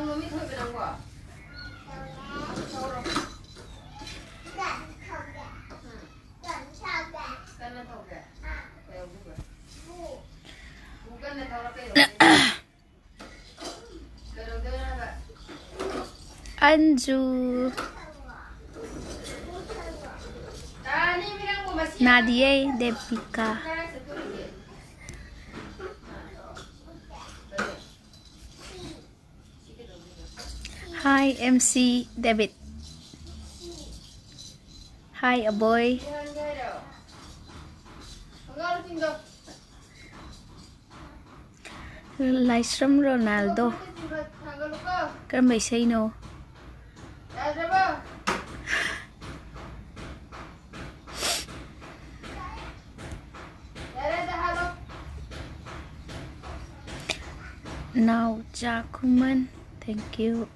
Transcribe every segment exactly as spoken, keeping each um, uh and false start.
ꯅꯨꯃꯤꯠ ꯊꯣꯛꯏꯕ ꯅꯪꯕꯣ? ꯊꯧꯔꯣ꯫ ꯎꯝ꯫ ꯀꯟꯅ ꯊꯧꯒꯦ? ꯀꯩꯗꯧꯗꯣꯏꯕ? ꯕꯨ ꯀꯟꯅ ꯊꯧꯔ ꯀꯩꯗꯧꯗꯣꯏꯕ? ꯀꯩꯗꯧꯗꯣꯏꯅꯣ ꯍꯥꯏꯕ? ꯑꯟꯖꯨ꯫ ꯇꯥꯅꯤ ꯃꯤ ꯅꯪꯕꯨ ꯃꯁꯤ ꯅꯥꯗꯤꯌꯦ, ꯗꯦꯕꯤꯀꯥ꯫ ꯀꯔꯥꯏ ꯆꯠꯇꯣꯔꯤꯒꯦ? Hi, M C David. Hi, ꯑꯕꯣꯏ꯫ ꯂꯥꯏꯁ꯭ꯔꯝ ꯔꯣꯅꯥꯜꯗꯣ꯫ ꯀꯔꯝꯕ ꯏꯁꯩꯅꯣ? ꯅꯥꯎꯆꯥ ꯈꯨꯃꯟ, thank you꯫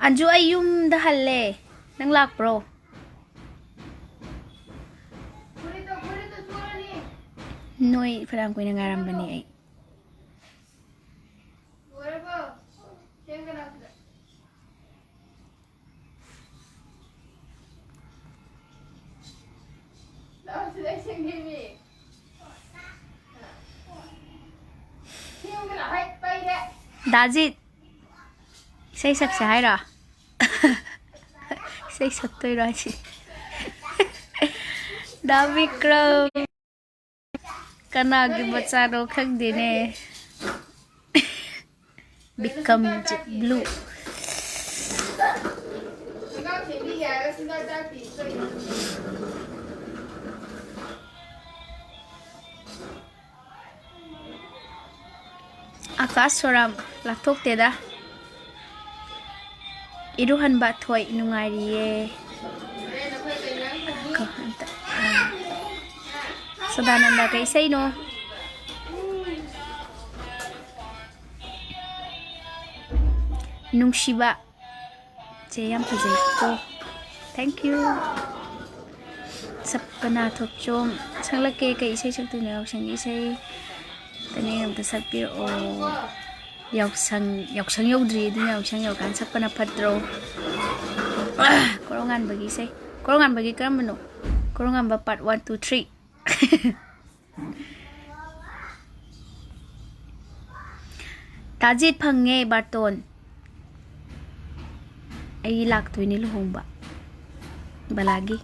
ꯑꯟꯖꯨ, ꯑꯩ ꯌꯨꯝꯗ ꯍꯜꯂꯦ꯫ ꯅꯪ ꯂꯥꯛꯄ꯭ꯔꯣ? ꯅꯣꯏ ꯐꯅꯌꯥꯝ ꯀꯨꯏꯅ ꯉꯥꯏꯔꯝꯕꯅꯤ ꯑꯩ꯫ ꯗꯥꯖꯤꯠ, ꯏꯁꯩ ꯁꯛꯁꯦ ꯍꯥꯏꯔꯣ? ꯏꯁꯩ ꯁꯛꯇꯣꯏꯔꯣ ꯍꯥꯏꯁꯤ? ꯗꯥ ꯕꯤꯀ꯭ꯔꯝ꯫ ꯀꯅꯥꯒꯤ ꯃꯆꯥꯅꯣ ꯈꯪꯗꯦꯅꯦ꯫ ꯕꯤꯀꯝꯖꯤꯠ ꯕ꯭ꯂꯨ꯫ ꯑꯀꯥꯁ ꯁꯣꯔꯥꯝ ꯂꯥꯞꯊꯣꯛꯇꯦꯗ꯫ ꯏꯔꯨꯍꯟꯕ ꯊꯣꯏ ꯅꯨꯡꯉꯥꯏꯔꯤꯌꯦ꯫ ꯁꯗꯥꯅꯟꯗ ꯀꯩ ꯏꯁꯩꯅꯣ? ꯅꯨꯡꯁꯤꯕ꯫ ꯆꯦ ꯌꯥꯝ ꯐꯖꯩꯀꯣ꯫ Thank you꯫ ꯁꯞꯄꯅꯥ ꯊꯣꯛꯆꯣꯝ꯫ ꯁꯛꯂꯛꯀꯦ, ꯀꯩ ꯏꯁꯩ ꯁꯛꯇꯣꯏꯅꯣ? ꯌꯥꯎꯁꯪꯒꯤ ꯏꯁꯩ ꯇꯅꯦ ꯑꯝꯇ ꯁꯛꯄꯤꯔꯛꯑꯣ꯫ ꯌꯥꯎꯁꯪ, ꯌꯥꯎꯁꯪ ꯌꯧꯗ꯭ꯔꯤ, ꯑꯗꯨꯅ ꯌꯥꯎꯁꯪ ꯌꯧꯔꯀꯥꯟꯗ ꯁꯛꯄꯅ ꯐꯠꯇ꯭ꯔꯣ? ꯀꯣꯔꯧꯉꯥꯟꯕꯒꯤ ꯏꯁꯩ꯫ ꯀꯣꯔꯧꯉꯥꯟꯕꯒꯤ ꯀꯔꯝꯕꯅꯣ? ꯀꯣꯔꯧꯉꯥꯟꯕ part one, two, three꯫ ꯇꯥꯖꯤꯠ ꯐꯪꯉꯦ ꯕꯥꯔꯇꯣꯟ꯫ ꯑꯩ ꯂꯥꯛꯇꯣꯏꯅꯦ ꯂꯨꯍꯣꯡꯕ꯫ ꯕꯂꯥꯒꯤ꯫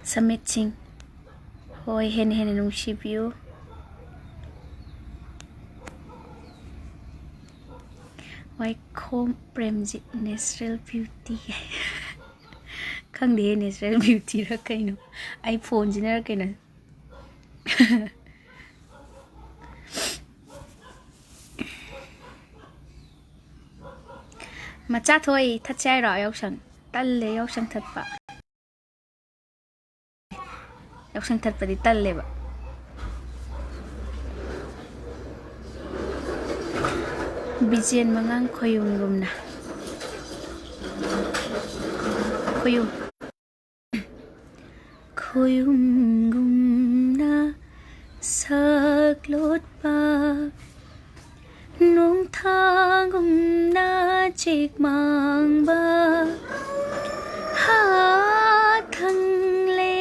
ꯁꯃꯤꯠ ꯁꯤꯡ꯫ ꯍꯣꯏ, ꯍꯦꯟꯅ ꯍꯦꯟꯅ ꯅꯨꯡꯁꯤꯕꯤꯌꯨ꯫ ꯋꯥꯏꯈꯣꯝ ꯄ꯭ꯔꯦꯝꯖꯤꯠ, natural beauty꯫ ꯈꯪꯗꯦꯍꯦ, natural beautyꯔ ꯀꯩꯅꯣ, ꯑꯩ phoneꯁꯤꯅꯔ ꯀꯩꯅꯣ꯫ ꯃꯆꯥ ꯊꯣꯏ, ꯊꯠꯁꯦ ꯍꯥꯏꯔꯣ ꯌꯥꯎꯁꯪ? ꯇꯜꯂꯦ ꯌꯥꯎꯁꯪ ꯊꯠꯄ꯫ ꯌꯥꯎꯁꯪ ꯊꯠꯄꯗꯤ ꯇꯜꯂꯦꯕ꯫ ꯕꯤꯖꯦꯟ ꯃꯉꯥꯡ ꯈꯣꯌꯨꯝꯒꯨꯝꯅ꯫ ꯈꯣꯌꯨꯝ꯫ ꯈꯣꯌꯨꯝꯒꯨꯝꯅ ꯁꯛꯂꯣꯠꯄ, ꯅꯣꯡꯊꯥꯒꯨꯝꯅ ꯆꯦꯛ ꯃꯥꯡꯕ, ꯍꯥꯊꯪꯂꯦ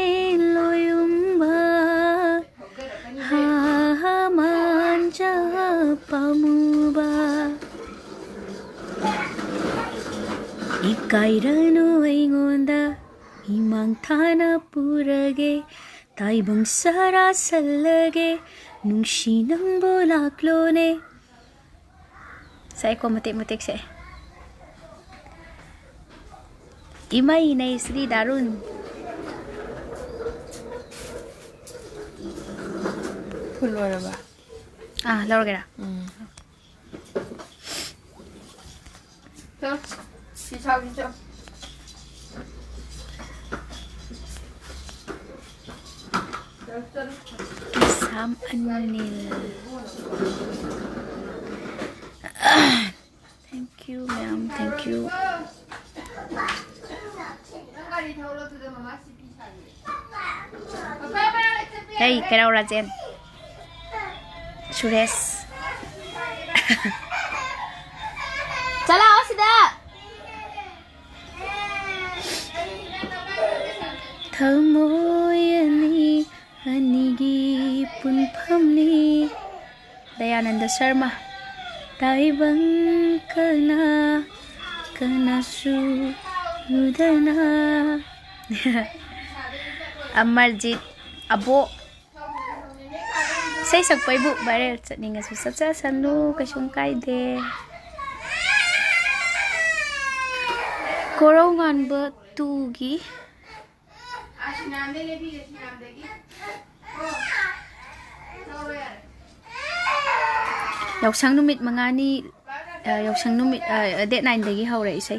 ꯂꯣꯌꯨꯝꯕ, ꯍꯥ ꯃꯥꯟꯖ ꯄꯥꯝꯃꯨꯕ꯫ ꯏꯀꯥꯏꯔꯅꯨ ꯑꯩꯉꯣꯟꯗ, ꯏꯃꯥꯡ ꯊꯥꯅ ꯄꯨꯔꯒꯦ, ꯇꯥꯏꯕꯪ ꯁꯥꯔꯥ ꯁꯜꯂꯒꯦ, ꯅꯨꯡꯁꯤ ꯅꯪꯕꯨ ꯂꯥꯛꯂꯣꯅꯦ꯫ ꯁꯛꯑꯦꯀꯣ ꯃꯇꯦꯛ ꯃꯇꯦꯛ ꯁꯛꯑꯦ꯫ ꯏꯃꯩ ꯅꯩ ꯁ꯭ꯔꯤ ꯗꯥꯔꯨꯟ꯫ ꯐꯨꯜ ꯂꯣꯏꯔꯕ? ꯑꯥ, ꯂꯧꯔꯒꯦꯔꯥ? ꯎꯝ꯫ ꯆꯠꯂꯣ꯫ ꯐꯤ ꯁꯥꯕꯤ ꯆꯠꯂꯣ꯫ ꯆꯠꯂꯣ, ꯆꯠꯂꯣ꯫ ꯀꯤꯁꯥꯝ Anil. Thank you, ma'am. Thank you. ꯍꯩ, ꯀꯩꯔꯥꯎ ꯔꯥꯖꯦꯟ꯫ ꯁꯨꯔꯦꯁ꯫ ꯆꯠꯂꯛꯑꯣ ꯁꯤꯗ꯫ ꯊꯃꯣꯏ ꯑꯅꯤ, ꯑꯅꯤꯒꯤ ꯄꯨꯟꯐꯝꯅꯤ꯫ ꯗꯌꯥꯅꯟꯗ ꯁꯔꯃ꯫ ꯇꯥꯏꯕꯪ ꯀꯅꯥ ꯀꯅꯥꯁꯨ ꯎꯗꯅ꯫ ꯑꯃꯔꯖꯤꯠ ꯑꯕꯣꯛ꯫ ꯏꯁꯩ ꯁꯛꯄꯩꯕꯨ viral ꯆꯠꯅꯤꯡꯉꯁꯨ ꯆꯠꯆꯁꯅꯨ, ꯀꯩꯁꯨꯝ ꯀꯥꯏꯗꯦ꯫ ꯀꯣꯔꯧ ꯉꯥꯟꯕ ꯇꯨꯒꯤ ꯌꯥꯎꯁꯪ ꯅꯨꯃꯤꯠ ꯃꯉꯥꯅꯤ, ꯑ, ꯌꯥꯎꯁꯪ ꯅꯨꯃꯤꯠ, ꯑ, date nineꯗꯒꯤ ꯍꯧꯔꯦ ꯏꯁꯩ꯫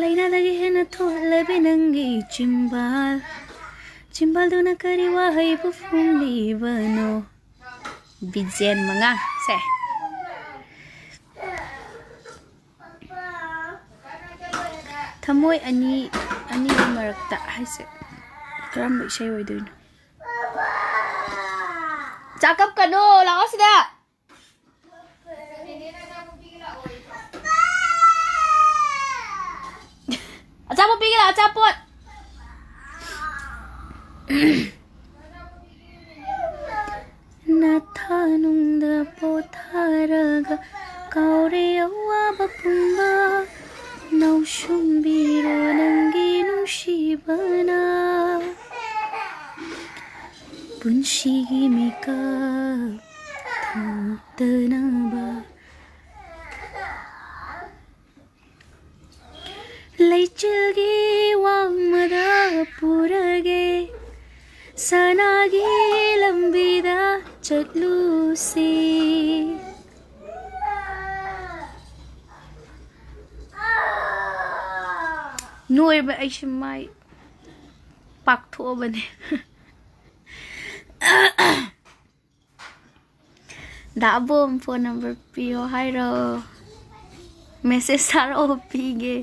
ꯂꯥꯏꯅꯥꯗꯒꯤ ꯍꯦꯟꯅ ꯊꯣꯛꯂꯕꯤ ꯅꯪꯒꯤ ꯆꯤꯝꯕꯥꯜ, ꯆꯤꯝꯕꯥꯜꯗꯨꯅ ꯀꯔꯤ ꯋꯥꯍꯩꯕꯨ ꯐꯣꯡꯂꯤꯕꯅꯣ? ꯕꯤꯖꯦꯟ ꯃꯉꯥꯡ ꯁꯦ꯫ ꯊꯃꯣꯏ ꯑꯅꯤ, ꯑꯅꯤꯒꯤ ꯃꯔꯛꯇ ꯍꯥꯏꯁꯦ ꯀꯔꯝꯕ ꯏꯁꯩ ꯑꯣꯏꯗꯣꯏꯅꯣ? ꯆꯥꯛ ꯀꯞꯀꯅꯣ, ꯂꯥꯛꯑꯣ ꯁꯤꯗ꯫ ꯑꯆꯥꯄꯣꯠ ꯄꯤꯒꯦ ꯂꯥꯛꯑꯣ, ꯑꯆꯥꯄꯣꯠ꯫ ꯅꯊꯥꯅꯨꯡꯗ ꯄꯣꯊꯥꯔꯒ ꯀꯥꯎꯔꯦ ꯑꯋꯥꯕ ꯄꯨꯝꯕ꯫ ꯅꯥꯎꯁꯨꯝꯕꯤꯔꯣ ꯅꯪꯒꯤ ꯅꯨꯡꯁꯤꯕꯅ ꯄꯨꯟꯁꯤꯒꯤ ꯃꯤꯀꯞ ꯊꯣꯛꯇꯅꯕ꯫ ꯂꯩꯆꯤꯜꯒꯤ ꯋꯥꯡꯃꯗ ꯄꯨꯔꯒꯦ ꯁꯅꯥꯒꯤ ꯂꯝꯕꯤꯗ ꯆꯠꯂꯨꯁꯤ꯫ ꯅꯣꯏꯕ ꯑꯩꯁꯦ ꯃꯥꯏ ꯄꯥꯛꯊꯣꯛꯑꯕꯅꯦ꯫ ꯗꯥ ꯑꯕꯣꯝ, ꯐꯣꯟ ꯅꯝꯕꯔ ꯄꯤꯌꯣ ꯍꯥꯏꯔꯣ? ꯃꯦꯁꯦꯖ ꯊꯥꯔꯛꯑꯣ, ꯄꯤꯒꯦ꯫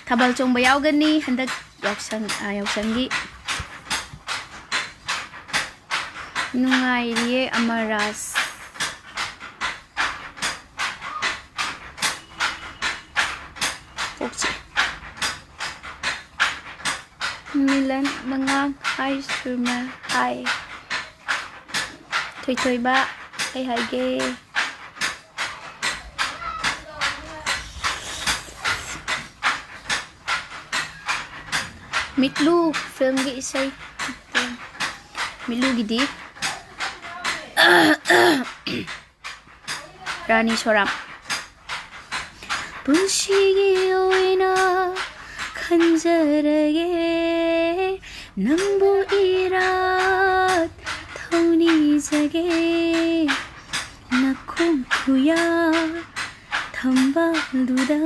ꯊꯥꯕꯜ ꯆꯣꯡꯕ ꯌꯥꯎꯒꯅꯤ ꯍꯟꯗꯛ ꯌꯥꯎꯁꯪ, ꯑ, ꯌꯥꯎꯁꯪꯒꯤ꯫ ꯅꯨꯡꯉꯥꯏꯔꯤꯌꯦ ꯑꯃꯔꯥꯖ꯫ ꯀꯣꯛ ꯆꯤꯛꯑꯦ꯫ ꯃꯤꯂꯟ ꯃꯉꯥꯡ, ꯍꯥꯏ ꯁꯨꯔꯃ, ꯍꯥꯏ꯫ ꯊꯣꯏꯊꯣꯏꯕ, ꯀꯩ ꯍꯥꯏꯒꯦ? ꯃꯤꯠꯂꯨ ꯐꯤꯂꯝꯒꯤ ꯏꯁꯩ꯫ ꯃꯤꯠꯂꯨꯒꯤꯗꯤ ꯔꯥꯅꯤ ꯁꯣꯔꯥꯝ꯫ ꯄꯨꯟꯁꯤꯒꯤ ꯑꯣꯏꯅ ꯈꯟꯖꯔꯒꯦ ꯅꯪꯕꯨ ꯏꯔꯥꯠ ꯊꯧꯅꯤꯖꯒꯦ꯫ ꯅꯈꯣꯡ ꯈꯨꯌꯥ ꯊꯝꯕꯥꯜꯗꯨꯗ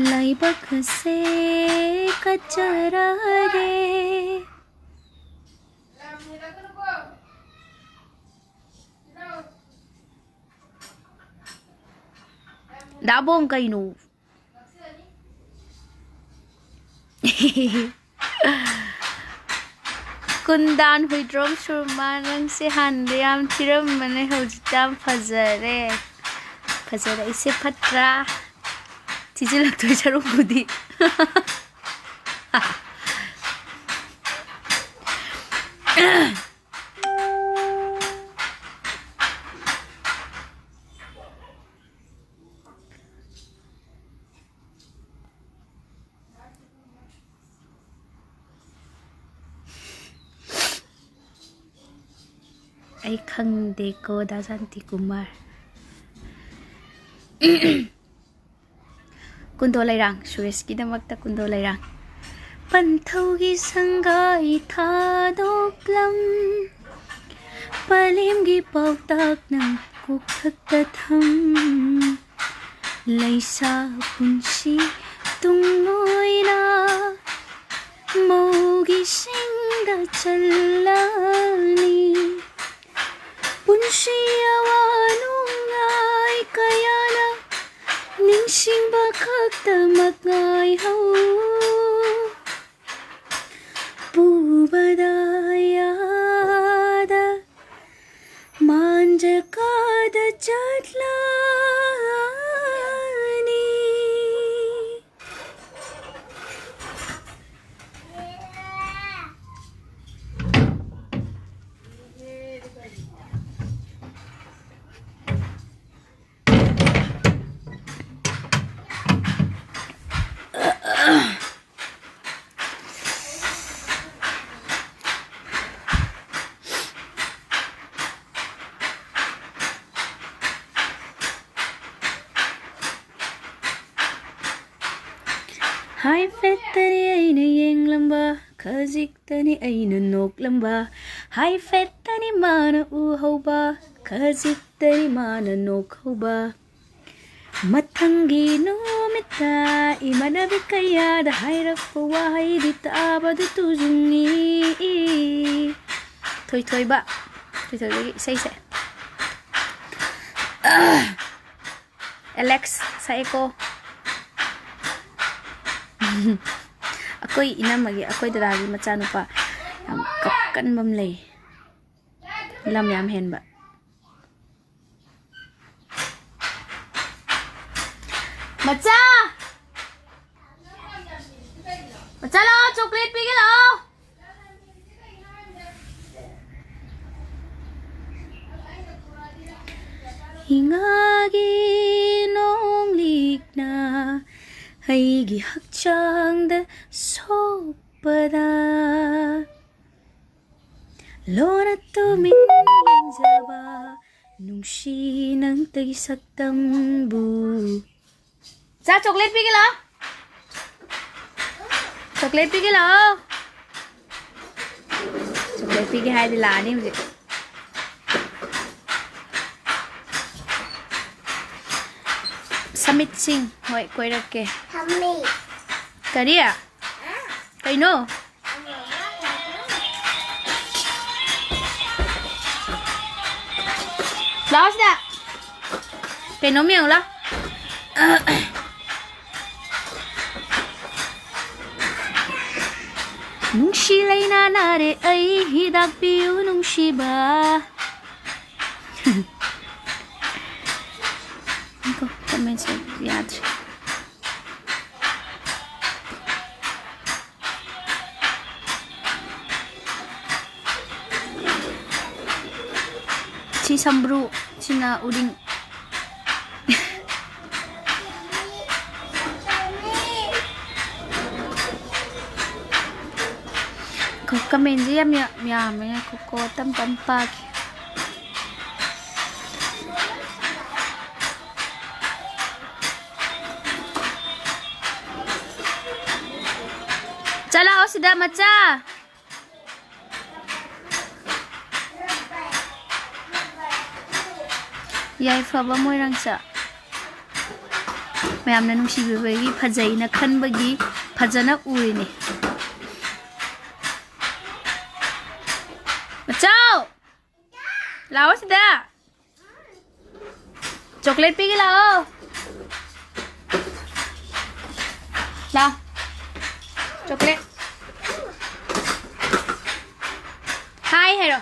ꯂꯥꯏꯕꯛ ꯑꯁꯦ ꯀꯠꯆꯔꯒꯦ꯫ ꯗꯥꯕꯣꯝ ꯀꯩꯅꯣ? ꯀꯨꯟꯗꯥꯟ ꯍꯨꯏꯗ꯭ꯔꯣꯝ ꯁꯨꯔꯃꯥ, ꯅꯪꯁꯦ ꯍꯥꯟꯅꯗꯤ ꯌꯥꯝ ꯊꯤꯔꯝꯕꯅꯦ, ꯍꯧꯖꯤꯛꯇꯤ ꯌꯥꯝ ꯐꯖꯔꯦ꯫ ꯐꯖꯔꯛꯏꯁꯦ ꯐꯠꯇ꯭ꯔꯥ? ꯊꯤꯖꯤꯜꯂꯛꯇꯣꯏ ꯁꯔꯨꯛꯄꯨꯗꯤ꯫ ꯑꯩ ꯈꯪꯗꯦꯀꯣ, ꯗꯥ ꯁꯥꯟꯇꯤꯀꯨꯃꯥꯔ꯫ ꯀꯨꯟꯗꯣ ꯂꯩꯔꯥꯡ, ꯁꯨꯔꯦꯁꯀꯤꯗꯃꯛꯇ ꯀꯨꯟꯗꯣ ꯂꯩꯔꯥꯡ꯫ ꯄꯟꯊꯧꯒꯤ ꯁꯪꯒꯥꯏ ꯊꯥꯗꯣꯛꯂꯝ, ꯄꯂꯦꯝꯒꯤ ꯄꯥꯎꯇꯥꯛꯅ ꯀꯣꯛꯊꯛꯇ ꯊꯝ꯫ ꯂꯩꯁꯥ ꯄꯨꯟꯁꯤ ꯇꯨꯡ ꯑꯣꯏꯅ ꯃꯧꯒꯤ ꯁꯤꯡꯗ ꯆꯜꯂꯅꯤ꯫ ꯄꯨꯟꯁꯤ ꯑꯋꯥ ꯅꯨꯡꯉꯥꯏ ꯀꯌꯥꯅ ꯅꯤꯡꯁꯤꯡꯕ ꯈꯛꯇꯃꯛ ꯉꯥꯏꯍꯧ꯫ ꯄꯨꯕꯗ ꯌꯥꯗ ꯃꯥꯟꯖ ꯀꯥꯗ ꯆꯠꯂꯅꯤ꯫ ꯍꯥꯏꯐꯦꯠꯇꯅꯤ ꯑꯩꯅ ꯌꯦꯡꯂꯝꯕ, ꯈꯖꯤꯛꯇꯅꯤ ꯑꯩꯅ ꯅꯣꯛꯂꯝꯕ, ꯍꯥꯏꯐꯦꯠꯇꯅꯤ ꯃꯥꯅ ꯎꯍꯧꯕ, ꯈꯖꯤꯛꯇꯅꯤ ꯃꯥꯅ ꯅꯣꯛꯍꯧꯕ꯫ ꯃꯊꯪꯒꯤ ꯅꯨꯃꯤꯠꯇ ꯏꯃꯥꯟꯅꯕꯤ ꯀꯌꯥꯗ ꯍꯥꯏꯔꯛꯄ ꯋꯥꯍꯩꯗꯤ ꯇꯥꯕꯗ ꯇꯨꯖꯨꯡꯉꯤ꯫ ꯊꯣꯏꯊꯣꯏꯕ, ꯊꯣꯏꯊꯣꯏꯕꯒꯤ ꯏꯁꯩꯁꯦ꯫ ꯑꯦꯂꯦꯛꯁ ꯁꯛꯑꯦꯀꯣ꯫ ꯑꯩꯈꯣꯏ ꯏꯅꯝꯃꯒꯤ, ꯑꯩꯈꯣꯏ ꯗꯗꯥꯒꯤ ꯃꯆꯥꯅꯨꯄꯥ ꯌꯥꯝ ꯀꯞꯀꯟꯕ ꯑꯃ ꯂꯩ, ꯂꯝ ꯌꯥꯝ ꯍꯦꯟꯕ꯫ ꯃꯆꯥ! ꯃꯆꯥ ꯂꯥꯛꯑꯣ, ꯆꯣꯀ꯭ꯂꯦꯠ ꯄꯤꯒꯦ ꯂꯥꯛꯑꯣ꯫ ꯏꯉꯥꯒꯤ ꯅꯣꯡꯂꯤꯛꯅ ꯑꯩꯒꯤ ꯍꯛꯆꯥꯡꯗ ꯁꯣꯛꯄꯗ, ꯂꯣꯟꯅ ꯇꯨꯃꯤꯟ ꯌꯦꯡꯖꯕ ꯅꯨꯡꯁꯤ ꯅꯪꯇꯒꯤ ꯁꯛꯇꯝꯕꯨ꯫ ꯆꯥ, ꯆꯣꯀ꯭ꯂꯦꯠ ꯄꯤꯒꯦ ꯂꯥꯛꯑꯣ꯫ ꯆꯣꯀ꯭ꯂꯦꯠ ꯄꯤꯒꯦ ꯂꯥꯛꯑꯣ꯫ ꯆꯣꯀ꯭ꯂꯦꯠ ꯄꯤꯒꯦ ꯍꯥꯏꯔꯗꯤ ꯂꯥꯛꯑꯅꯤ ꯍꯧꯖꯤꯛ꯫ ꯑꯁ, ꯑꯃꯤꯠ ꯁꯤꯡ, ꯍꯣꯏ, ꯀꯣꯏꯔꯛꯀꯦ꯫ ꯊꯝꯃꯤ꯫ ꯀꯔꯤ? ꯀꯩꯅꯣ? ꯂꯥꯛꯑꯣ ꯁꯤꯗ꯫ ꯀꯩꯅꯣꯝ ꯌꯦꯡꯉꯨ ꯂꯥꯎ꯫ ꯅꯨꯡꯁꯤ ꯂꯩꯅꯥ ꯅꯥꯔꯦ ꯑꯩ, ꯍꯤꯗꯥꯛ ꯄꯤꯌꯨ ꯅꯨꯡꯁꯤꯕ꯫ ꯉꯥꯏꯈꯣ, comment ꯁꯦ ꯌꯥꯗ꯭ꯔꯦ꯫ ꯁꯤ ꯁꯝꯕ꯭ꯔꯨ, ꯁꯤꯅ ꯎꯔꯤꯡ꯫ ꯉꯥꯏꯈꯣ, comment ꯁꯦ ꯌꯥꯝ ꯌꯥꯝ ꯌꯥꯝꯃꯦ꯫ ꯉꯥꯏꯈꯣꯀꯣ, ꯇꯞ ꯇꯞ ꯄꯥꯒꯦ꯫ ꯆꯠꯂꯛꯑꯣ ꯁꯤꯗ, ꯃꯆꯥ꯫ ꯌꯥꯏꯐꯕ ꯃꯣꯏꯔꯥꯡꯆꯥ꯫ ꯃꯌꯥꯝꯅ ꯅꯨꯡꯁꯤꯕꯤꯕꯒꯤ, ꯐꯖꯩꯅ ꯈꯟꯕꯒꯤ ꯐꯖꯅ ꯎꯔꯤꯅꯤ꯫ ꯃꯆꯥꯎ! ꯂꯥꯛꯑꯣ ꯁꯤꯗ꯫ Chocolate ꯄꯤꯒꯦ ꯂꯥꯛꯑꯣ꯫ ꯂꯥꯛꯑꯣ꯫ Chocolate꯫ Hi ꯍꯥꯏꯔꯣ꯫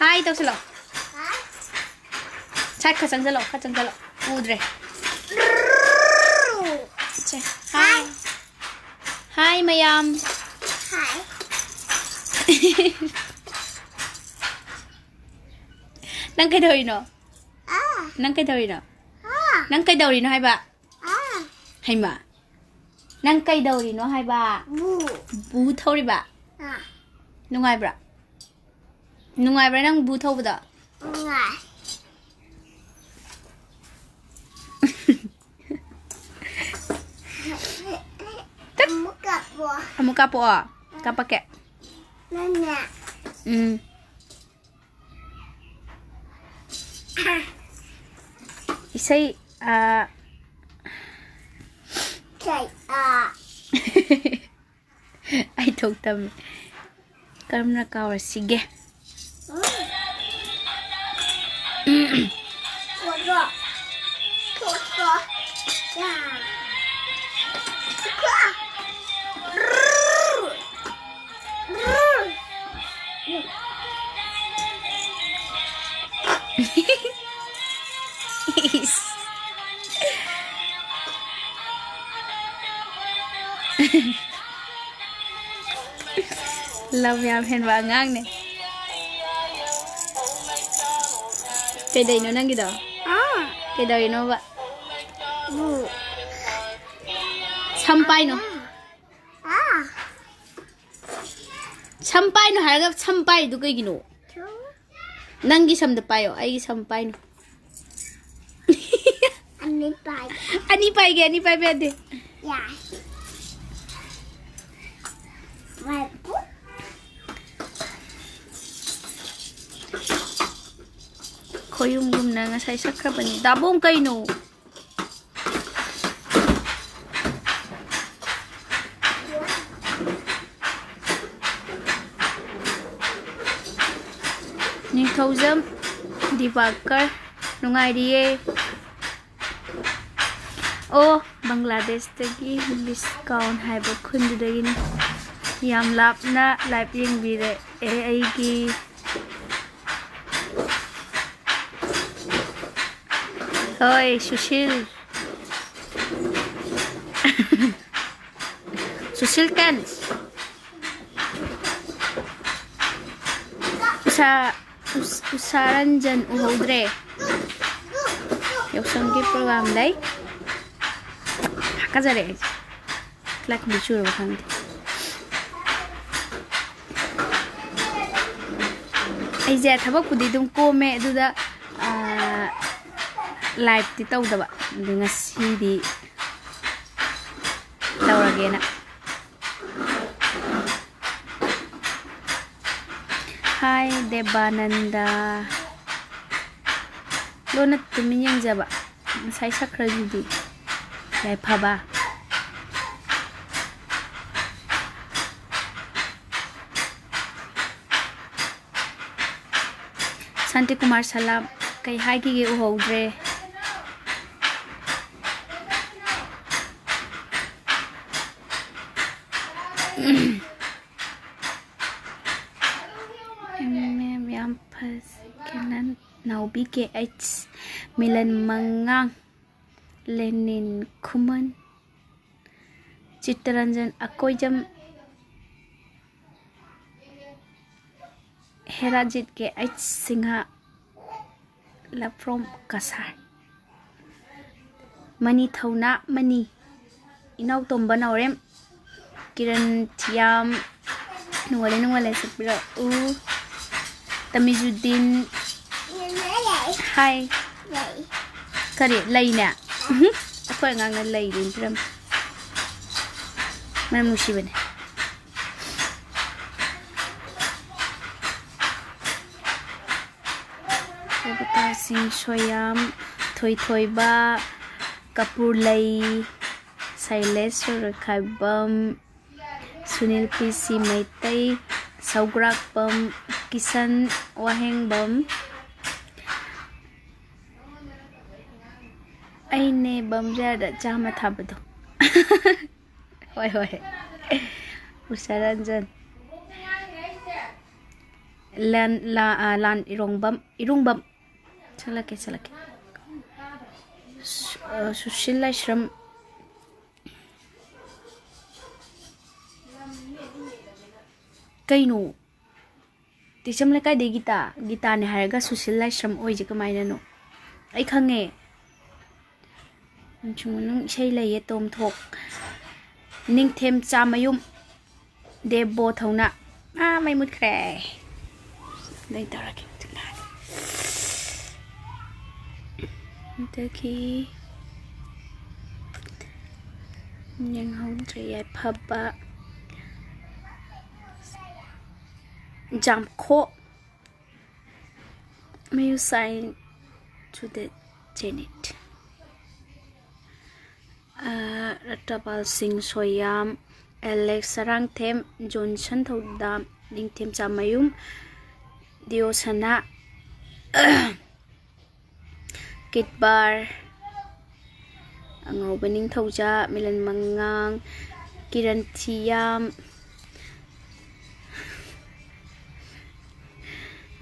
Hi ꯇꯧꯁꯤꯜꯂꯣ꯫ Side ꯈꯔ ꯆꯪꯁꯤꯜꯂꯣ, ꯈꯔ ꯆꯪꯁꯤꯜꯂꯣ꯫ ꯎꯗ꯭ꯔꯦ꯫ ꯁꯦ, hi꯫ Hi ꯃꯌꯥꯝ꯫ Hi꯫ ꯅꯪ ꯀꯩꯗꯧꯔꯤꯅꯣ? ꯑꯥ꯫ ꯅꯪ ꯀꯩꯗꯧꯔꯤꯅꯣ? ꯑꯥ꯫ ꯅꯪ ꯀꯩꯗꯧꯔꯤꯅꯣ ꯍꯥꯏꯕ? ꯑꯥ꯫ ꯍꯩꯃꯥ꯫ ꯅꯪ ꯀꯩꯗꯧꯔꯤꯅꯣ ꯍꯥꯏꯕ? ꯕꯨ꯫ ꯕꯨ ꯊꯧꯔꯤꯕ? ꯑꯥ꯫ ꯅꯨꯡꯉꯥꯏꯕ꯭ꯔꯥ? ꯅꯨꯡꯉꯥꯏꯕ꯭ꯔꯥ ꯅꯪ ꯕꯨ ꯊꯧꯕꯗꯣ? ꯅꯨꯡꯉꯥꯏ꯫ ꯇꯠ꯫ ꯑꯃꯨꯛ ꯀꯥꯞꯄꯣ꯫ ꯑꯃꯨꯛ ꯀꯥꯞꯄꯛꯑꯣ? ꯀꯥꯞꯄꯛꯀꯦ꯫ ꯅꯪꯅꯦ꯫ ꯎꯝ꯫ ꯏꯁꯩ ꯑꯥ, ꯀꯩ, ꯑꯥ꯫ ꯑꯩ ꯊꯣꯛ ꯇꯝꯃꯦ꯫ ꯀꯔꯝꯅ ꯀꯥꯎꯔꯁꯤꯒꯦ? ꯎꯝ꯫ ꯊꯣꯛꯈ꯭ꯔꯣ꯫ ꯊꯣꯛꯈ꯭ꯔꯣ꯫ ꯌꯥ꯫ ꯊꯣꯛꯈ꯭ꯔꯣ꯫ ꯏꯁ꯫ ꯂꯝ ꯌꯥꯝ ꯍꯦꯟꯕ ꯑꯉꯥꯡꯅꯦ꯫ ꯀꯩꯗꯧꯅꯣ ꯅꯪꯒꯤꯗꯣ? ꯑꯥ꯫ ꯀꯩꯗꯧꯔꯤꯅꯣꯕ? ꯎꯝ꯫ ꯁꯝ ꯄꯥꯏꯅꯣ꯫ ꯑꯥ꯫ ꯁꯝ ꯄꯥꯏꯅꯣ ꯍꯥꯏꯔꯒ ꯁꯝ ꯄꯥꯏꯔꯤꯗꯨ ꯀꯩꯒꯤꯅꯣ? ꯁꯝ꯫ ꯅꯪꯒꯤ ꯁꯝꯗ ꯄꯥꯏꯌꯣ, ꯑꯩꯒꯤ ꯁꯝ ꯄꯥꯏꯅꯣ꯫ ꯑꯅꯤ ꯄꯥꯏ꯫ ꯑꯅꯤ ꯄꯥꯏꯒꯦ, ꯑꯅꯤ ꯄꯥꯏꯕ ꯌꯥꯗꯦ꯫ ꯌꯥꯏ꯫ ꯃꯥꯏ ꯄꯨ-, ꯈꯣꯏꯌꯨꯝꯒꯨꯝꯅ ꯉꯁꯥꯏ ꯁꯛꯈ꯭ꯔꯕꯅꯤ꯫ ꯗꯥꯕꯣꯡ ꯀꯩꯅꯣ? ꯅꯤꯡꯊꯧꯖꯝ ꯗꯤꯕꯥꯀꯔ, ꯅꯨꯡꯉꯥꯏꯔꯤꯌꯦ꯫ ꯑꯣ, ꯕꯪꯒ꯭ꯂꯥꯗꯦꯁꯇꯒꯤ ꯕꯤꯁꯀꯥꯎꯟ ꯍꯥꯏꯕ ꯈꯨꯟꯗꯨꯗꯒꯤꯅꯤ꯫ ꯌꯥꯝ ꯂꯥꯞꯅ ꯂꯥꯏꯚ ꯌꯦꯡꯕꯤꯔꯛꯑꯦ ꯑꯩꯒꯤ꯫ ꯍꯣꯏ, ꯁꯨꯁꯤꯜ꯫ ꯁꯨꯁꯤꯜ ꯀꯦꯟ꯫ ꯎꯁꯥ, ꯎꯁ-, ꯎꯁꯥ ꯔꯟꯖꯟ ꯎꯍꯧꯗ꯭ꯔꯦ꯫ ꯌꯥꯎꯁꯪꯒꯤ ꯄ꯭ꯔꯣꯒ꯭ꯔꯥꯝ ꯂꯩ꯫ ꯍꯥꯀꯠꯆꯔꯦ ꯑꯩꯁꯦ꯫ ꯇꯤꯂꯥꯏꯈꯨꯝꯕꯤ ꯆꯨꯔꯕ ꯈꯪꯗꯦ꯫ ꯑꯩꯁꯦ ꯊꯕꯛꯄꯨꯗꯤ ꯑꯗꯨꯝ ꯀꯣꯝꯃꯦ, ꯑꯗꯨꯗ, ꯑꯥ, ꯂꯥꯏꯚꯇꯤ ꯇꯧꯗꯕ꯫ ꯑꯗꯨ ꯉꯁꯤꯗꯤ ꯇꯧꯔꯒꯦꯅ꯫ ꯍꯥꯏ ꯗꯦꯕꯥꯅꯟꯗ꯫ ꯂꯣꯟꯅ ꯇꯨꯃꯤꯟ ꯌꯦꯡꯖꯕ꯫ ꯉꯁꯥꯏ ꯁꯛꯈ꯭ꯔꯗꯨꯗꯤ꯫ ꯌꯥꯏꯐꯕ꯫ ꯁꯥꯟꯇꯤꯀꯨꯃꯥꯔ ꯁꯂꯥꯝ, ꯀꯩ ꯍꯥꯏꯈꯤꯒꯦ ꯎꯍꯧꯗ꯭ꯔꯦ꯫ ꯑꯦꯝ ꯑꯦꯝ ꯌꯥꯝ ꯐꯖꯩ꯫ ꯀꯦꯅꯟ ꯅꯥꯎꯕꯤ ꯀꯦ ꯑꯩꯆ ꯃꯤꯂꯟ ꯃꯉꯥꯡ꯫ ꯂꯦꯅꯤꯟ ꯈꯨꯃꯟ, ꯆꯤꯠꯇꯔꯟꯖꯟ ꯑꯀꯣꯏꯖꯝ, ꯍꯦꯔꯥꯖꯤꯠ ꯀꯦ ꯑꯩꯆ ꯁꯤꯡꯍ, ꯂꯞꯐ꯭ꯔꯣꯝ ꯀꯁꯥꯔ, ꯃꯅꯤ ꯊꯧꯅꯥ ꯃꯅꯤ, ꯏꯅꯥꯎꯇꯣꯝꯕ ꯅꯥꯎꯔꯦꯝ, ꯀꯤꯔꯟ ꯊꯤꯌꯥꯝ, ꯅꯨꯡꯉꯥꯏꯂꯦ, ꯅꯨꯡꯉꯥꯏꯂꯦ, ꯁꯛꯄꯤꯔꯛꯎ꯫ ꯇꯃꯤꯖꯨꯗꯤꯟ, ꯍꯥꯏ꯫ ꯀꯔꯤ? ꯂꯩꯅꯦ? ꯎꯍꯨꯝ꯫ ꯑꯩꯈꯣꯏ ꯑꯉꯥꯡꯅ ꯂꯩ ꯂꯦꯡꯕꯤꯔꯝꯃꯤ꯫ ꯃꯅꯝ ꯅꯨꯡꯁꯤꯕꯅꯦ꯫ ꯔꯕꯤꯇꯥ ꯁꯤꯡ ꯁꯣꯌꯥꯝ, ꯊꯣꯏꯊꯣꯏꯕ, ꯀꯄꯨꯔꯂꯩ, ꯁꯩꯂꯦꯁ ꯁꯨꯔꯈꯥꯏꯕꯝ, ꯁꯨꯅꯤꯜ ꯄꯤ ꯁꯤ ꯃꯩꯇꯩ, ꯁꯧꯒ꯭ꯔꯥꯛꯄꯝ, ꯀꯤꯁꯟ ꯋꯥꯍꯦꯡꯕꯝ꯫ ꯑꯩꯅꯦ ꯕꯝꯖꯥꯗ ꯆꯥꯝꯃ ꯊꯥꯕꯗꯣ꯫ ꯍꯣꯏ, ꯍꯣꯏ꯫ ꯎꯁꯥ ꯔꯟꯖꯟ꯫ ꯂꯥꯟ, ꯂꯥ-, ꯑ, ꯂꯥꯟ ꯏꯔꯣꯡꯕꯝ, ꯏꯔꯨꯡꯕꯝ꯫ ꯁꯛꯂꯛꯀꯦ, ꯁꯛꯂꯛꯀꯦ꯫ ꯁꯨ-, ꯑ, ꯁꯨꯁꯤꯜ ꯂꯥꯏꯁ꯭ꯔꯝ꯫ ꯀꯩꯅꯣ? ꯇꯦꯛꯆꯝ ꯂꯩꯀꯥꯏꯗꯩ ꯒꯤꯇꯥ꯫ ꯒꯤꯇꯥꯅꯦ ꯍꯥꯏꯔꯒ ꯁꯨꯁꯤꯜ ꯂꯥꯏꯁ꯭ꯔꯝ ꯑꯣꯏꯁꯦ ꯀꯃꯥꯏꯅꯅꯣ? ꯑꯩ ꯈꯪꯉꯦ꯫ ꯃꯅꯨꯡ ꯏꯁꯩ ꯂꯩꯌꯦ, ꯇꯣꯝꯊꯣꯛ꯫ ꯅꯤꯡꯊꯦꯝꯆꯥꯃꯌꯨꯝ꯫ ꯗꯦꯕꯣ ꯊꯧꯅꯥ꯫ ꯑꯥ, ꯃꯩ ꯃꯨꯠꯈ꯭ꯔꯦ꯫ ꯂꯩ ꯇꯧꯔꯒꯦ꯫ ꯑꯗꯒꯤ ꯌꯦꯡꯍꯧꯗ꯭ꯔꯦ꯫ ꯌꯥꯏꯐꯕ꯫ ꯖꯥꯝꯈꯣ꯫ ꯃꯌꯨ ꯁꯥꯏꯟ ꯇꯨ ꯗ ꯖꯦꯅꯤꯠ꯫ ꯔꯇꯕꯥꯜ ꯁꯤꯡ ꯁꯣꯌꯥꯝ, ꯑꯦꯂꯦꯛꯁ ꯁꯔꯥꯡꯊꯦꯝ, ꯖꯣꯟꯁꯟ ꯊꯧꯗꯥꯝ, ꯅꯤꯡꯊꯦꯝꯆꯥ ꯃꯌꯨꯝ, ꯗꯤꯑꯣꯁꯅꯥ, ꯀꯤꯠꯕꯥꯔ, ꯑꯉꯧꯕ ꯅꯤꯡꯊꯧꯖꯥ, ꯃꯤꯂꯟ ꯃꯉꯥꯡ, ꯀꯤꯔꯟ ꯊꯤꯌꯥꯝ꯫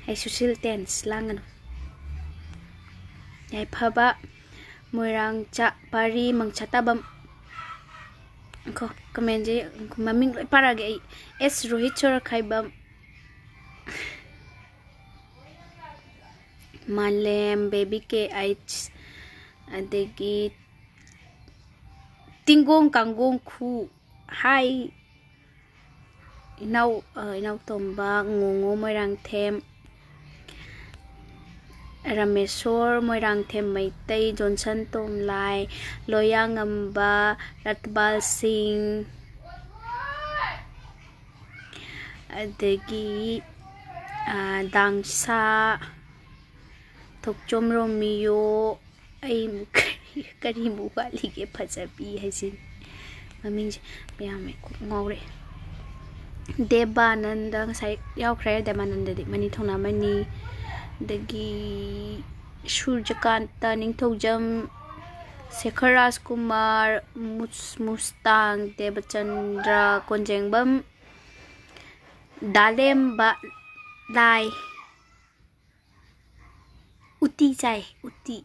ꯍꯩ, ꯁꯨꯁꯤꯜ ꯇꯦꯟꯁ ꯂꯥꯡꯒꯅꯨ꯫ ꯌꯥꯏꯐꯕ, ꯃꯣꯏꯔꯥꯡ ꯆꯥ ꯄꯥꯔꯤ, ꯃꯪꯁꯥ ꯇꯥꯕꯝ꯫ ꯀꯣ, ꯀꯃꯦꯟꯁꯦ ꯃꯃꯤꯡ ꯂꯣꯏ ꯄꯥꯔꯛꯑꯒꯦ ꯑꯩ꯫ ꯑꯦꯁ ꯔꯣꯍꯤꯠ ꯁꯣꯔꯈꯥꯏꯕꯝ, ꯃꯥꯂꯦꯝ, ꯕꯦꯕꯤ ꯀꯦ ꯑꯩꯆ, ꯑꯗꯒꯤ ꯇꯤꯡꯒꯣꯡ ꯀꯥꯡꯒꯣꯡ ꯈꯨ, ꯍꯥꯏ, ꯏꯅꯥꯎ, ꯑ, ꯏꯅꯥꯎꯇꯣꯝꯕ, ꯉꯣꯉꯣ ꯃꯣꯏꯔꯥꯡꯊꯦꯝ, ꯔꯥꯃꯦꯁꯣꯔ ꯃꯣꯏꯔꯥꯡꯊꯦꯝ ꯃꯩꯇꯩ, ꯖꯣꯟꯁꯟ ꯇꯣꯝꯂꯥꯏ, ꯂꯣꯌꯥꯉꯝꯕ, ꯔꯠꯕꯥꯜ ꯁꯤꯡ, ꯑꯗꯒꯤ, ꯑ, ꯗꯥꯡꯁꯥ, ꯊꯣꯛꯆꯣꯝ ꯔꯣꯃꯤꯌꯣ, ꯑꯩ ꯀꯔꯤ, ꯀꯔꯤꯃꯨꯛ ꯋꯥꯠꯂꯤꯒꯦ ꯐꯖꯕꯤ ꯍꯥꯏꯁꯤꯅꯤ꯫ ꯃꯃꯤꯡꯁꯦ ꯃꯌꯥꯝ ꯑꯩ ꯀꯣꯛ ꯉꯥꯎꯔꯦ꯫ ꯗꯦꯕꯥꯅꯟꯗ ꯉꯁꯥꯏ ꯌꯥꯎꯈ꯭ꯔꯦ, ꯗꯦꯕꯥꯅꯟꯗꯗꯤ ꯃꯅꯤ ꯊꯧꯅꯥꯃꯅꯤ꯫ ꯑꯗꯒꯤ ꯁꯨꯔꯖꯀꯥꯟꯇ ꯅꯤꯡꯊꯧꯖꯝ, ꯁꯦꯈꯔ ꯔꯥꯖꯀꯨꯃꯥꯔ, ꯃꯨꯁ-, ꯃꯨꯁꯇꯥꯡ ꯗꯦꯕꯆꯟꯗ꯭ꯔ, ꯀꯣꯟꯖꯦꯡꯕꯝ ꯗꯥꯂꯦꯝꯕ ꯂꯥꯏ, ꯎꯇꯤ ꯆꯥꯏ, ꯎꯇꯤ꯫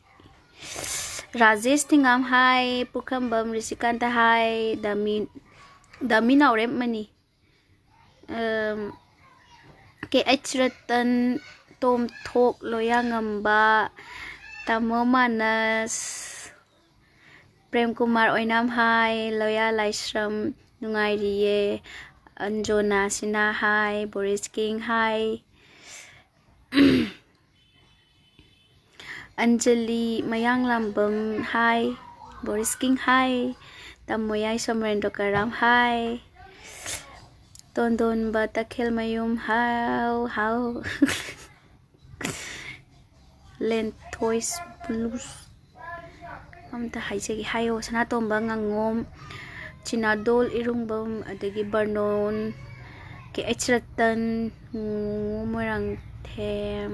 ꯔꯥꯖꯦꯁ ꯊꯤꯉꯥꯝ ꯍꯥꯏ, ꯄꯨꯈ꯭ꯔꯝꯕꯝ ꯔꯤꯁꯤꯀꯥꯟꯇ ꯍꯥꯏ, ꯗꯥꯃꯤ, ꯗꯥꯃꯤ ꯅꯥꯎꯔꯦꯝ ꯃꯅꯤ, ꯑꯝ, ꯀꯦ ꯑꯩꯆ ꯔꯇꯟ, ꯇꯣꯝꯊꯣꯛ ꯂꯣꯌꯥꯉꯝꯕ, ꯇꯥꯃꯣ ꯃꯥꯅꯁ, ꯄ꯭ꯔꯦꯝꯀꯨꯃꯥꯔ ꯑꯣꯏꯅꯥꯝ ꯍꯥꯏ, ꯂꯣꯌꯥ ꯂꯥꯏꯁ꯭ꯔꯝ ꯅꯨꯡꯉꯥꯏꯔꯤꯌꯦ, ꯑꯟꯖꯣꯅꯥ ꯁꯤꯅꯥ ꯍꯥꯏ, ꯕꯣꯔꯤꯁ ꯀꯤꯡ ꯍꯥꯏ, ꯑꯟꯖꯂꯤ ꯃꯌꯥꯡꯂꯥꯝꯕꯝ ꯍꯥꯏ, ꯕꯣꯔꯤꯁ ꯀꯤꯡ ꯍꯥꯏ, ꯇꯥꯃꯣꯌꯥꯏ ꯁꯣꯃꯔꯦꯟꯗ꯭ꯔꯣ ꯀꯔꯥꯝ ꯍꯥꯏ, ꯇꯣꯟꯗꯣꯟꯕ ꯇꯈꯦꯜꯃꯌꯨꯝ ꯍꯥꯎ ꯍꯥꯎ꯫ ꯂꯦꯟꯊꯣꯏꯁ ꯕ꯭ꯂꯨꯁ꯫ ꯑꯝꯇ ꯍꯥꯏꯖꯒꯦ ꯍꯥꯏꯌꯣ꯫ ꯁꯅꯥꯇꯣꯝꯕ ꯉꯥꯉꯣꯝ, ꯆꯤꯅꯥꯗꯣꯜ ꯏꯔꯨꯡꯕꯝ, ꯑꯗꯒꯤ ꯕꯔꯅꯣꯟ, ꯀꯦ ꯑꯩꯆ ꯔꯇꯟ, ꯉꯣꯉꯣ ꯃꯣꯏꯔꯥꯡꯊꯦꯝ,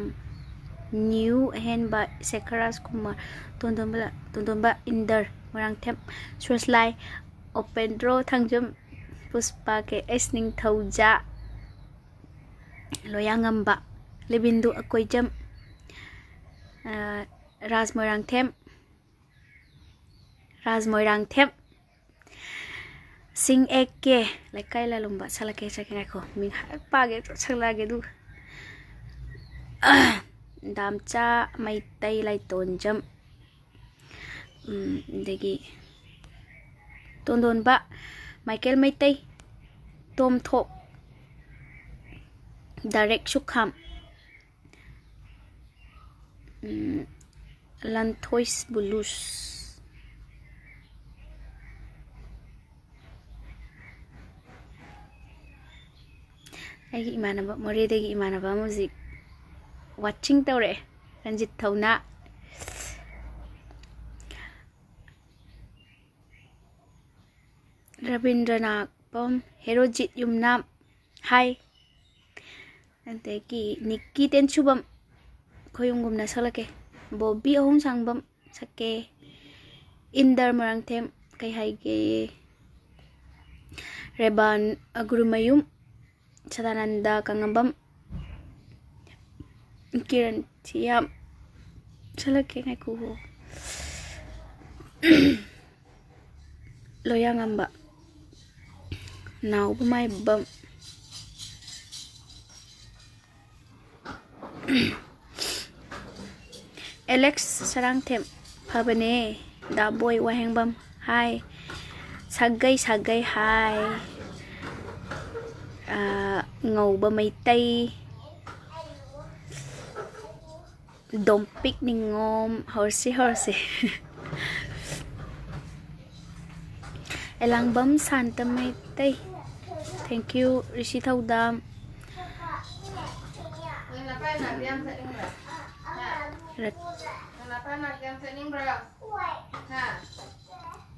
ꯅ꯭ꯌꯨ ꯑꯍꯦꯟꯕ, ꯁꯦꯈꯔ ꯔꯥꯖꯀꯨꯃꯥꯔ, ꯇꯣꯟꯗꯣꯟꯕ, ꯇꯣꯟꯗꯣꯟꯕ ꯏꯟꯗꯔ ꯃꯣꯏꯔꯥꯡꯊꯦꯝ, ꯁꯨꯔꯖꯂꯥꯏ, ꯑꯣꯄꯦꯟꯗ꯭ꯔꯣ ꯊꯥꯡꯖꯝ, ꯄꯨꯁꯄꯥ ꯀꯦ ꯑꯦꯁ ꯅꯤꯡꯊꯧꯖꯥ, ꯂꯣꯌꯥꯉꯝꯕ, ꯂꯦꯕꯤꯟꯗꯨ ꯑꯀꯣꯏꯖꯝ, ꯑ, ꯔꯥꯖ ꯃꯣꯏꯔꯥꯡꯊꯦꯝ, ꯔꯥꯖ ꯃꯣꯏꯔꯥꯡꯊꯦꯝ, ꯁꯤꯡ ꯑꯦ ꯀꯦ, ꯂꯩꯀꯥꯏ ꯂꯥꯂꯨꯝꯕ, ꯁꯛꯂꯛꯀꯦ, ꯁꯛꯂꯛꯀꯦ, ꯉꯥꯏꯈꯣ, ꯃꯤꯡ ꯍꯥꯏꯔꯞ ꯄꯥꯒꯦ, ꯁꯛꯂꯛꯑꯒꯦ, ꯑꯗꯨꯒ, ꯗꯥꯝꯆꯥ ꯃꯩꯇꯩ, ꯂꯥꯏꯇꯣꯟꯖꯝ, ꯎꯝ, ꯑꯗꯒꯤ ꯇꯣꯟꯗꯣꯟꯕ ꯃꯥꯏꯀꯦꯜ ꯃꯩꯇꯩ, ꯇꯣꯝꯊꯣꯛ, ꯗꯥꯏꯔꯦꯛ ꯁꯨꯈꯥꯝ, ꯎꯝ, ꯂꯟꯊꯣꯏꯁ ꯕꯨꯂꯨꯁ꯫ ꯑꯩꯒꯤ ꯏꯃꯥꯟꯅꯕ, ꯃꯣꯔꯦꯗꯒꯤ ꯏꯃꯥꯟꯅꯕ ꯑꯃ ꯍꯧꯖꯤꯛ ꯋꯥꯆꯤꯡ ꯇꯧꯔꯛꯑꯦ, ꯔꯟꯖꯤꯠ ꯊꯧꯅꯥ꯫ ꯔꯕꯤꯟꯗ꯭ꯔꯅꯥꯊꯄꯝ, ꯍꯦꯔꯣꯖꯤꯠ ꯌꯨꯝꯅꯥꯝ, ꯍꯥꯏ꯫ ꯑꯗꯒꯤ ꯅꯤꯛꯀꯤ ꯇꯦꯟꯁꯨꯕꯝ, ꯈꯣꯏꯌꯨꯝꯒꯨꯝꯅ ꯁꯛꯂꯛꯀꯦ꯫ ꯕꯣꯕꯤ ꯑꯍꯨꯝꯁꯥꯡꯕꯝ, ꯁꯛꯀꯦ꯫ ꯏꯟꯗꯔ ꯃꯣꯏꯔꯥꯡꯊꯦꯝ, ꯀꯩ ꯍꯥꯏꯒꯦ? ꯔꯦꯕꯥꯟ ꯑꯒ꯭ꯔꯨꯃꯌꯨꯝ, ꯁꯗꯥꯅꯟꯗ ꯀꯥꯉꯝꯕꯝ, ꯀꯤꯔꯟ ꯊꯤꯌꯥꯝ, ꯁꯛꯂꯛꯀꯦ, ꯉꯥꯏꯈꯣ꯫ ꯂꯣꯌꯥꯉꯝꯕ, ꯅꯥꯎꯕ ꯃꯥꯏꯕꯝ, ꯑꯦꯂꯦꯛꯁ ꯁꯔꯥꯡꯊꯦꯝ, ꯐꯕꯅꯦ꯫ ꯗꯥꯕꯣꯏ ꯋꯥꯍꯦꯡꯕꯝ, ꯍꯥꯏ꯫ ꯁꯥꯒꯩ, ꯁꯥꯒꯩ, ꯍꯥꯏ꯫ ꯑꯥ, ꯉꯧꯕ ꯃꯩꯇꯩ꯫ ꯗꯣꯝꯄꯤꯛ ꯅꯤꯉꯣꯝ, ꯍꯧꯔꯁꯤ, ꯍꯧꯔꯁꯤ꯫ Elangbam Santa Meitei, thank you꯫ ꯔꯤꯁꯤ ꯊꯧꯗꯥꯝ, ꯅꯪ ꯅꯄꯥ ꯅꯥꯕ ꯌꯥꯝ ꯆꯠꯅꯤꯡꯕ꯭ꯔꯥ? ꯍꯥ? ꯔꯠ- ꯅꯪ ꯅꯄꯥ ꯅꯥꯕ ꯌꯥꯝ ꯆꯠꯅꯤꯡꯕ꯭ꯔꯥ?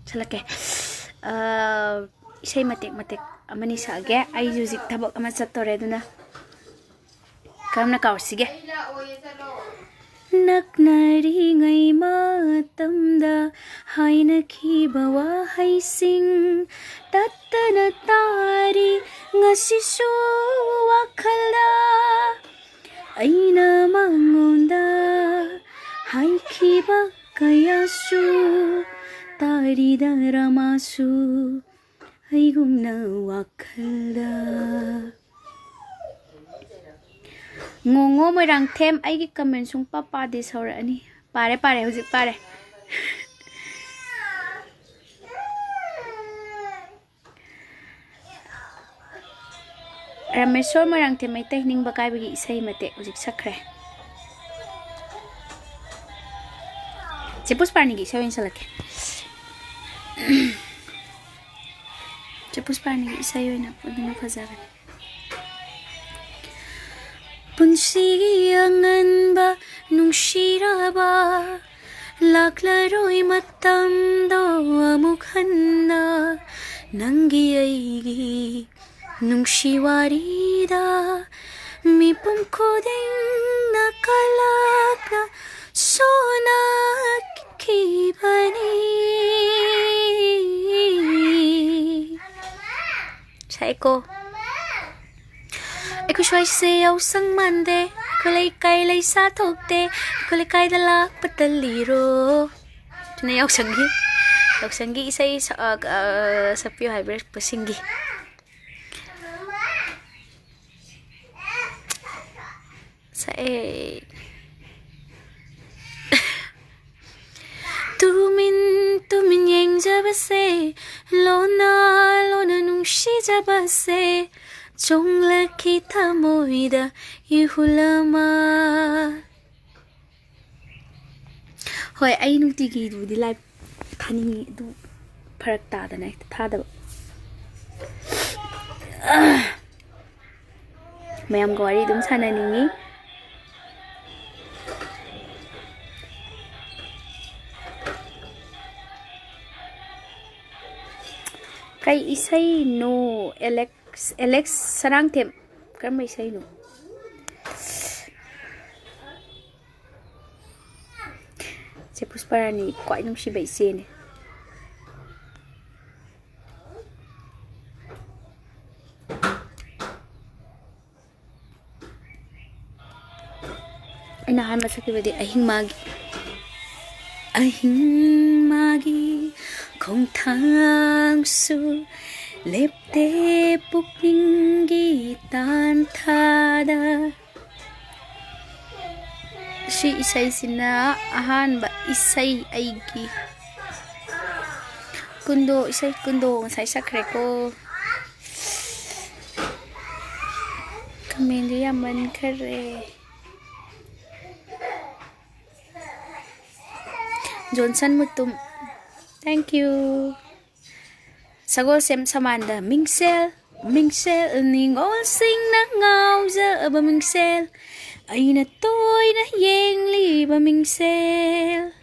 ꯁꯛꯂꯛꯀꯦ꯫ ꯑ, ꯏꯁꯩ ꯃꯇꯦꯛ ꯃꯇꯦꯛ ꯑꯃꯅꯤ ꯁꯛꯑꯒꯦ꯫ ꯑꯩꯁꯨ ꯍꯧꯖꯤꯛ ꯊꯕꯛ ꯑꯃ ꯆꯠꯇꯣꯔꯦ, ꯑꯗꯨꯅ ꯀꯔꯝꯅ ꯀꯥꯎꯁꯤꯒꯦ? ꯅꯛꯅꯔꯤꯉꯩ ꯃꯇꯝꯗ ꯍꯥꯏꯅꯈꯤꯕ ꯋꯥꯍꯩꯁꯤꯡ ꯇꯠꯇꯅ ꯇꯥꯔꯤ ꯉꯁꯤꯁꯨ ꯋꯥꯈꯜꯗ꯫ ꯑꯩꯅ ꯃꯉꯣꯟꯗ ꯍꯥꯏꯈꯤꯕ ꯀꯌꯥꯁꯨ ꯇꯥꯔꯤꯗꯔ ꯃꯥꯁꯨ ꯑꯩꯒꯨꯝꯅ ꯋꯥꯈꯜꯗ꯫ ꯉꯣꯉꯣ ꯃꯣꯏꯔꯥꯡꯊꯦꯝ, ꯑꯩꯒꯤ comment ꯁꯨꯡꯄꯥ ꯄꯥꯗꯦ, ꯁꯥꯎꯔꯛꯑꯅꯤ꯫ ꯄꯥꯔꯦ, ꯄꯥꯔꯦ, ꯍꯧꯖꯤꯛ ꯄꯥꯔꯦ꯫ ꯔꯥꯃꯦꯁꯣꯔ ꯃꯣꯏꯔꯥꯡꯊꯦꯝ ꯃꯩꯇꯩ ꯅꯤꯡꯕ ꯀꯥꯏꯕꯒꯤ ꯏꯁꯩ ꯃꯇꯦꯛ ꯍꯧꯖꯤꯛ ꯁꯛꯈ꯭ꯔꯦ꯫ ꯆꯦ ꯄꯨꯁꯄꯥꯔꯥꯅꯤꯒꯤ ꯏꯁꯩ ꯑꯣꯏꯅ ꯁꯛꯂꯛꯀꯦ꯫ ꯆꯦ ꯄꯨꯁꯄꯥꯔꯥꯅꯤꯒꯤ ꯏꯁꯩ ꯑꯣꯏꯅ ꯑꯗꯨꯅ ꯐꯖꯕꯅꯤ꯫ ꯄꯨꯟꯁꯤꯒꯤ ꯑꯉꯟꯕ ꯅꯨꯡꯁꯤꯔꯕ, ꯂꯥꯛꯂꯔꯣꯏ ꯃꯇꯝꯗꯣ ꯑꯃꯨꯛ ꯍꯟꯅ꯫ ꯅꯪꯒꯤ ꯑꯩꯒꯤ ꯅꯨꯡꯁꯤ ꯋꯥꯔꯤꯗ ꯃꯤꯄꯨꯝ ꯈꯨꯗꯤꯡꯅ ꯀꯂꯛꯅ ꯁꯣꯟꯅꯈꯤꯕꯅꯤ꯫ ꯁꯥꯏꯀꯣ꯫ ꯑꯩꯈꯣꯏ ꯁ꯭ꯋꯥꯏꯁꯦ ꯌꯥꯎꯁꯪ ꯃꯥꯟꯗꯦ, ꯑꯩꯈꯣꯏ ꯂꯩꯀꯥꯏ ꯂꯩꯁꯥ ꯊꯣꯛꯇꯦ, ꯑꯩꯈꯣꯏ ꯂꯩꯀꯥꯏꯗ ꯂꯥꯛꯄ ꯇꯜꯂꯤꯔꯣ? ꯁꯤꯅ ꯌꯥꯎꯁꯪꯒꯤ, ꯌꯥꯎꯁꯪꯒꯤ ꯏꯁꯩ ꯁꯛ-, ꯑ, ꯑ, ꯁꯛꯄꯤꯌꯨ ꯍꯥꯏꯕꯤꯔꯛꯄꯁꯤꯡꯒꯤ꯫ ꯁꯛꯑꯦ꯫ ꯇꯨꯃꯤꯟ ꯇꯨꯃꯤꯟ ꯌꯦꯡꯖꯕꯁꯦ, ꯂꯣꯟꯅ ꯂꯣꯟꯅ ꯅꯨꯡꯁꯤꯖꯕꯁꯦ, ꯆꯣꯡꯂꯛꯈꯤ ꯊꯃꯣꯏꯗ ꯏꯍꯨꯜ ꯑꯃ꯫ ꯍꯣꯏ, ꯑꯩ ꯅꯨꯡꯇꯤꯒꯤꯕꯨꯗꯤ live ꯊꯥꯅꯤꯡꯉꯤ, ꯑꯗꯨ ꯐꯔꯛ ꯇꯥꯗꯅ ꯍꯦꯛꯇ ꯊꯥꯗꯕ꯫ ꯃꯌꯥꯝꯒ ꯋꯥꯔꯤ ꯑꯗꯨꯝ ꯁꯥꯟꯅꯅꯤꯡꯉꯤ꯫ ꯀꯩ ꯏꯁꯩꯅꯣ? Alex, Alex ꯁꯅꯥꯡꯊꯦꯝ꯫ ꯀꯔꯝꯕ ꯏꯁꯩꯅꯣ? ꯆꯦ ꯄꯨꯁꯄꯥꯔꯥꯅꯤ ꯈ꯭ꯋꯥꯏ ꯅꯨꯡꯁꯤꯕ ꯏꯆꯦꯅꯦ꯫ ꯑꯩꯅ ꯑꯍꯥꯟꯕ ꯁꯛꯈꯤꯕꯗꯤ ꯑꯍꯤꯡ ꯃꯥꯒꯤ, ꯑꯍꯤꯡ ꯃꯥꯒꯤ ꯈꯣꯡꯊꯥꯡꯁꯨ ꯂꯦꯞꯇꯦ ꯄꯨꯛꯅꯤꯡꯒꯤ ꯇꯥꯟꯊꯥꯗ꯫ ꯁꯤ ꯏꯁꯩꯁꯤꯅ ꯑꯍꯥꯟꯕ ꯏꯁꯩ ꯑꯩꯒꯤ꯫ ꯀꯨꯟꯗꯣ, ꯏꯁꯩ ꯀꯨꯟꯗꯣ ꯉꯁꯥꯏ ꯁꯛꯈ꯭ꯔꯦꯀꯣ꯫ ꯀꯃꯦꯟꯗꯤ ꯌꯥꯝꯃꯟꯈꯔꯦ꯫ Johnson Mutum, thank you꯫ Sagolsem ꯁꯃꯥꯟꯗ ꯃꯤꯡꯁꯦꯜ, ꯃꯤꯡꯁꯦꯜ, ꯅꯤꯉꯣꯜꯁꯤꯡꯅ ꯉꯥꯎꯖꯕ ꯃꯤꯡꯁꯦꯜ, ꯑꯩꯅ ꯇꯣꯏꯅ ꯌꯦꯡꯂꯤꯕ ꯃꯤꯡꯁꯦꯜ꯫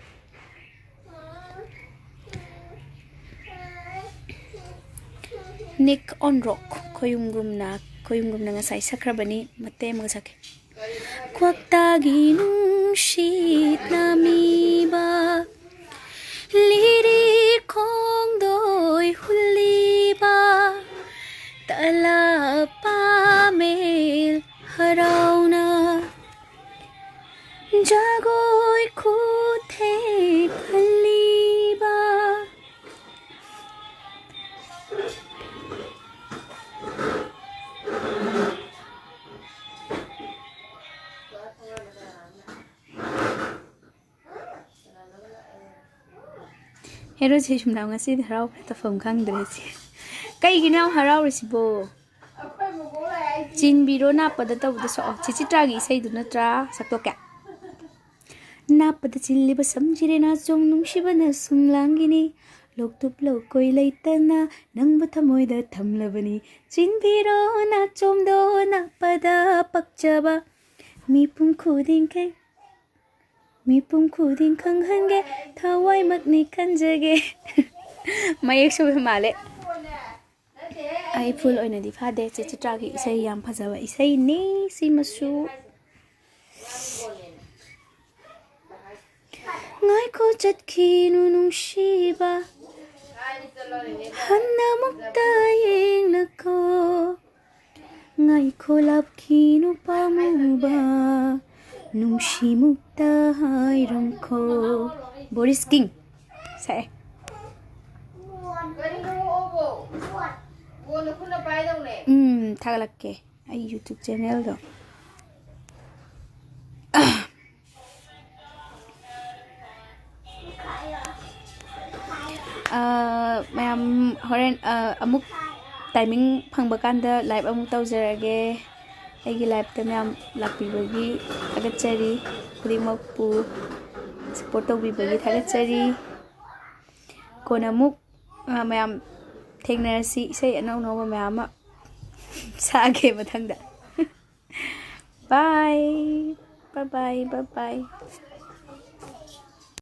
Nick on Rock, ꯈꯣꯌꯨꯝꯒꯨꯝꯅ, ꯈꯣꯌꯨꯝꯒꯨꯝꯅ ꯉꯁꯥꯏ ꯁꯛꯈ꯭ꯔꯕꯅꯤ, ꯃꯇꯦꯛ ꯑꯃꯒ ꯁꯛꯀꯦ꯫ ꯀ꯭ꯋꯥꯛꯇꯥꯒꯤ ꯅꯨꯡꯁꯤꯠ ꯅꯥꯃꯤꯕ, ꯂꯤꯔꯤ ꯈꯣꯡꯗꯣꯏ ꯍꯨꯜꯂꯤꯕ, ꯇꯂꯥ ꯄꯥꯃꯦꯜ ꯍꯔꯥꯎꯅ ꯖꯒꯣꯏ ꯈꯨꯊꯦꯛ ꯈꯜꯂꯤꯕ꯫ ꯍꯦꯔꯣ ꯁꯤꯁꯨꯝꯅꯥꯎ ꯉꯁꯤꯗꯤ ꯍꯔꯥꯎꯕ ꯇꯧꯐꯝ ꯈꯪꯗ꯭ꯔꯦ ꯁꯤ꯫ ꯀꯩꯒꯤꯅꯣ ꯌꯥꯝ ꯍꯔꯥꯎꯔꯤꯁꯤꯕꯣ? ꯆꯤꯟꯕꯤꯔꯣ ꯅꯥꯞꯄꯗ ꯇꯧꯕꯗ ꯁꯛꯑꯣ꯫ ꯆꯦ ꯆꯤꯇ꯭ꯔꯥꯒꯤ ꯏꯁꯩꯗꯨ ꯅꯠꯇ꯭ꯔꯥ? ꯁꯛꯇꯣꯛꯀꯦ꯫ ꯅꯥꯞꯄꯗ ꯆꯤꯜꯂꯤꯕ ꯁꯝꯖꯤꯔꯦ ꯅꯥꯆꯣꯝ ꯅꯨꯡꯁꯤꯕꯅ ꯁꯨꯝ ꯂꯥꯡꯒꯤꯅꯤ꯫ ꯂꯣꯛꯇꯨꯞ ꯂꯣꯛꯀꯣꯏ ꯂꯩꯇꯅ ꯅꯪꯕꯨ ꯊꯃꯣꯏꯗ ꯊꯝꯂꯕꯅꯤ꯫ ꯆꯤꯟꯕꯤꯔꯣ ꯅꯥꯆꯣꯝꯗꯣ ꯅꯥꯞꯄꯗ ꯄꯛꯆꯕ꯫ ꯃꯤꯄꯨꯝ ꯈꯨꯗꯤꯡ ꯈꯪ-, ꯃꯤꯄꯨꯝ ꯈꯨꯗꯤꯡ ꯈꯪꯍꯟꯒꯦ, ꯊꯋꯥꯏꯃꯛꯅꯤ ꯈꯟꯖꯒꯦ꯫ ꯃꯌꯦꯛ ꯁꯣꯏꯕ ꯃꯥꯜꯂꯦ꯫ ꯑꯩ ꯐꯨꯜ ꯑꯣꯏꯅꯗꯤ ꯐꯥꯗꯦ꯫ ꯆꯦ ꯆꯤꯇ꯭ꯔꯥꯒꯤ ꯏꯁꯩ ꯌꯥꯝ ꯐꯖꯕ ꯏꯁꯩꯅꯤ ꯁꯤꯃꯁꯨ꯫ ꯉꯥꯏꯈꯣ ꯆꯠꯈꯤꯅꯨ ꯅꯨꯡꯁꯤꯕ, ꯍꯟꯅ ꯑꯃꯨꯛꯇ ꯌꯦꯡꯂꯀꯣ꯫ ꯉꯥꯏꯈꯣ ꯂꯥꯞꯈꯤꯅꯨ ꯄꯥꯝꯃꯨꯕ, ꯅꯨꯡꯁꯤꯃꯨꯛꯇ ꯍꯥꯏꯔꯝꯈꯣ꯫ ꯕꯣꯔꯤꯁ ꯀꯤꯡ ꯁꯛꯑꯦ꯫ ꯎꯝ, ꯊꯥꯒꯠꯂꯛꯀꯦ ꯑꯩ YouTube ꯆꯦꯅꯦꯜꯗꯣ꯫ ꯑꯥ, ꯃꯌꯥꯝ ꯍꯣꯔꯦꯟ, ꯑꯥ, ꯑꯃꯨꯛ ꯇꯥꯏꯃꯤꯡ ꯐꯪꯕ ꯀꯥꯟꯗ ꯂꯥꯏꯚ ꯑꯃꯨꯛ ꯇꯧꯖꯔꯒꯦ꯫ ꯑꯩꯒꯤ ꯂꯥꯏꯚꯇ ꯃꯌꯥꯝ ꯂꯥꯛꯄꯤꯕꯒꯤ ꯊꯥꯒꯠꯆꯔꯤ꯫ ꯈꯨꯗꯤꯡꯃꯛꯄꯨ ꯁꯞꯄꯣꯔꯠ ꯇꯧꯕꯤꯕꯒꯤ ꯊꯥꯒꯠꯆꯔꯤ꯫ ꯀꯣꯟꯅ ꯑꯃꯨꯛ, ꯑꯥ, ꯃꯌꯥꯝ ꯊꯦꯡꯅꯔꯁꯤ꯫ ꯏꯁꯩ ꯑꯅꯧ ꯑꯅꯧꯕ ꯃꯌꯥꯝ ꯑꯃ ꯁꯛꯑꯒꯦ ꯃꯊꯪꯗ꯫ Bye. Bye bye. Bye bye.